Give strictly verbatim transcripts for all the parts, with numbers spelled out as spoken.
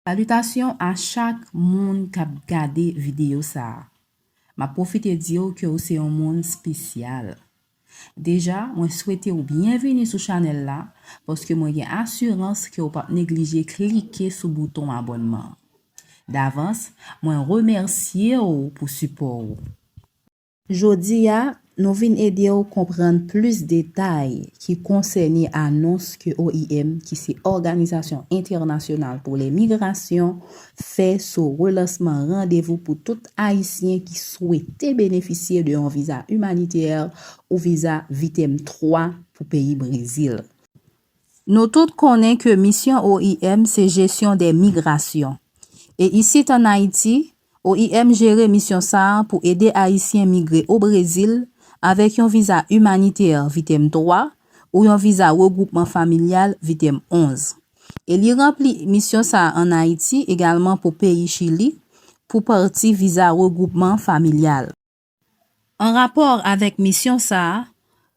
Salitasyon a chak moun k ap gade videyo sa a. M ap pwofite di w ke w se yon moun espesyal. Deja, mwen swete w byenveni sou chanèl la, paske mwen gen asirans ke w p ap neglije klike sou bouton abònman an. Davans, mwen remèsye w pou sipò w. Jodi a, nou vin ede w konprann plis detay ki konsène anons ke O I M, ki se Òganizasyon Entènasyonal pou Lemigrasyon, fè sou relansman randevou pou tout Ayisyen ki swete benefisye de yon viza imanitè ou viza Vitem twa pou peyi Brezil. Nou tout konnen ke misyon O I M se jesyon de migrasyon. E isit ann Ayiti, O I M jere misyon sa a pou ede Ayisyen migre o Brezil avèk yon viza imanitè Vitem twa ou yon viza regwoupman familyal Vitem onz. E li ranpli misyon sa a ann Ayiti egalman pou peyi Chili pou pati viza regwoupman familyal. An rapò avèk misyon sa a,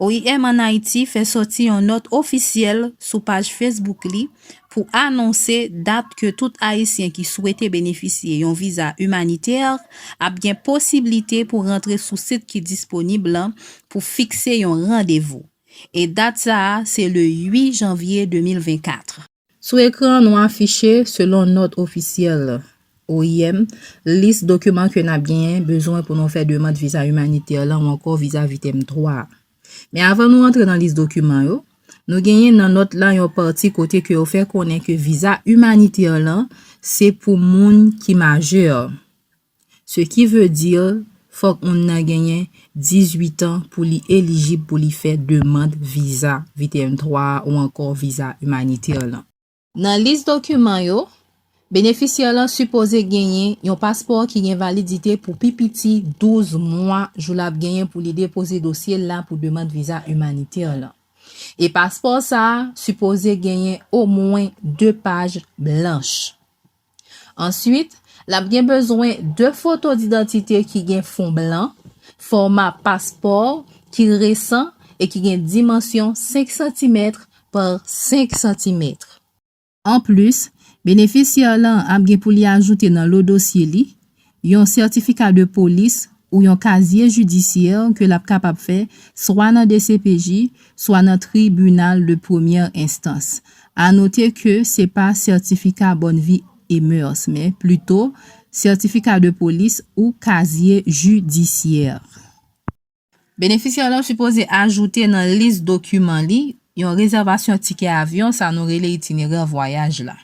O I M ann Ayiti fè sòti yon nòt ofisyèl sou paj Facebook li pou anonse dat ke tout Ayisyen ki swete benefisye yon viza imanitè ap gen posiblite pou rantre sou sit ki disponib lan pou fikse yon randevou. E dat sa a, se le uit janvye de mil vennkat. Sou ekran an, nou afiche, selon nòt ofisyèl O I M, lis dokiman ke n ap genyen bezwen pou nou fè demann viza imanitè lan ou ankò viza Vitem twa a. Men avan nou rantre nan lis dokiman yo, nou genyen nan nòt la yon pati kote ke yo fè konnen ke viza imanitè lan se pou moun ki majè. Ce qui veut dire, fòk moun nan genyen dizuit an pou li elijib pou li fè demann viza Vitem twa a ou ankò viza imanitè lan. Nan lis dokiman yo, benefisyè lan sipoze genyen yon paspò ki gen validite pou pi piti douz mwa jou l ap genyen pou li depoze dosye l la pou demann viza imanitè lan. E paspò sa a sipoze genyen omwen de paj blanch. Answit, l ap gen bezwen de foto didantite ki gen fon blan, fòma paspò ki resan e ki gen dimansyon senk santimèt pa senk santimèt. Anplis, benefisyè lan ap gen pou li ajoute nan lo dosye li yon sètifika de polis ou yon kazye jidisyè ke l ap kapab fè swa nan D C P J, swa nan tribinal de premyè enstans. A note ke se pa sètifika Bonne Vie et Mœurs, men plito sètifika de polis ou kazye jidisyè. Benefisyè lan sipoze ajoute nan lis dokiman li yon rezèvasyon tikè avyon, sa nou rele itinerè vwayaj la.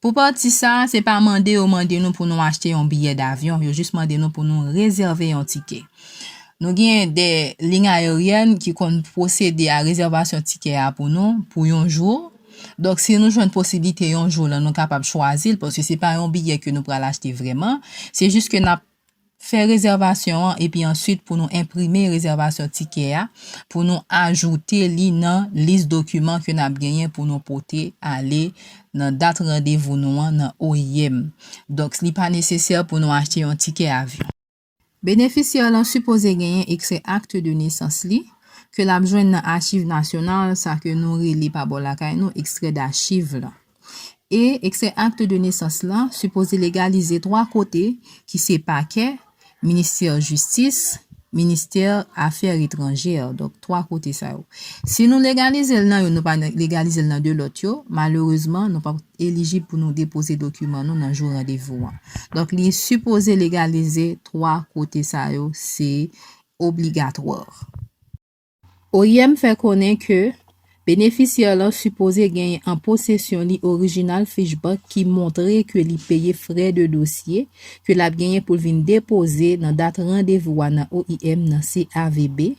Pou pati sa a, se pa mande yo mande nou pou nou achte yon biyè davyon, yo jis mande nou pou nou rezève yon tikè. Nou gen de liy ayeryèn ki konn pwosede a rezèvasyon tikè a pou nou pou yon jou. Donk, si nou jwenn posiblite yon jou lan, nou kapab chwazi l, paske se pa yon biyè ke nou pral achte vrèman. Se jis ke n ap fè rezèvasyon an epi answit pou nou enprime rezèvasyon tikè a, pou nou ajoute li nan lis dokiman ke n ap genyen pou nou pote ale nan dat randevou nou an nan O I M. Donk, li pa nesesè pou nou achte yon tikè avyon. Benefisyè lan sipoze genyen ekstrè akt de nesans li, ke l ap jwenn nan Achiv Nasyonal, sa ke nou rele pa bò lakay nou, ekstrè dachiv lan. E ekstrè akt de nesans lan sipoze legalize twa kote, ki se pakè, ministè jistis, ministè afè etranjè. Donk, twa kote sa yo. Si nou legalize l nan youn, nou pa legalize l nan de lòt yo, malerezman, nou p ap elijib pou nou depoze dokiman nou nan jou randevou an. Donk, li sipoze legalize twa kote sa yo, se obligatwa. O I M fè konnen ke benefisyè lan sipoze genyen an posesyon li orijinal fich bank ki montre ke li peye frè de dosye ke l ap genyen pou l vin depoze nan dat randevou a nan O I M nan C A V B.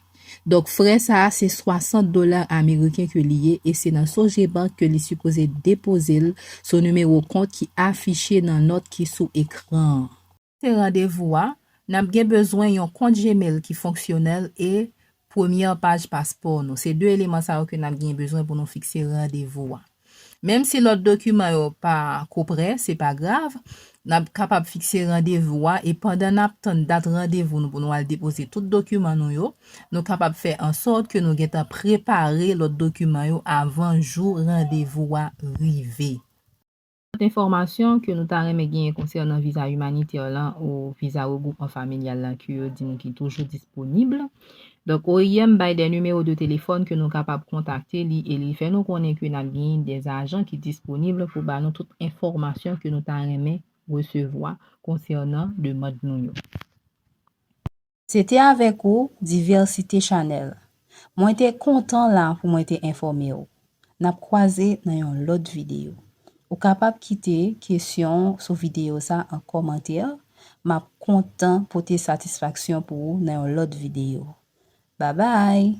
Donk, frè sa a se swasant dola ameriken ke li ye e se nan Sogebank ke li sipoze depoze l sou nimewo kont ki afiche nan nòt ki sou ekran an. Se randevou a, n ap gen bezwen yon kont Gmail ki fonksyonèl e premyè paj paspò nou. Se de eleman sa yo ke n ap gen bezwen pou nou fikse randevou a. Menm si lòt dokiman yo pa ko prè, se pa grav. N ap kapab fikse randevou a e pandan n ap tann dat randevou nou pou nou al depoze tout dokiman nou yo, nou kapab fè ansòt ke nou gentan prepare lòt dokiman yo avan jou randevou a rive. Lòt enfòmasyon ke nou ta renmen genyen konsènan viza imanitè lan ou viza regroupman familyal lan ke yo di nou ki toujou disponib. Donk, O I M bay de nimewo de telefòn ke nou kapab kontakte li e li fè nou konnen ke n ap genyen de ajan ki disponib pou ba nou tout enfòmasyon ke nou ta renmen resevwa konsènan demann nou yo. Se te avèk ou, Diversité Channel. Mwen te kontan la pou mwen te enfòme w. N ap kwaze nan yon lòt videyo. Ou kapab kite kesyon sou videyo sa an kòmantè. M ap kontan pote satisfaksyon pou ou nan yon lòt videyo. Babay!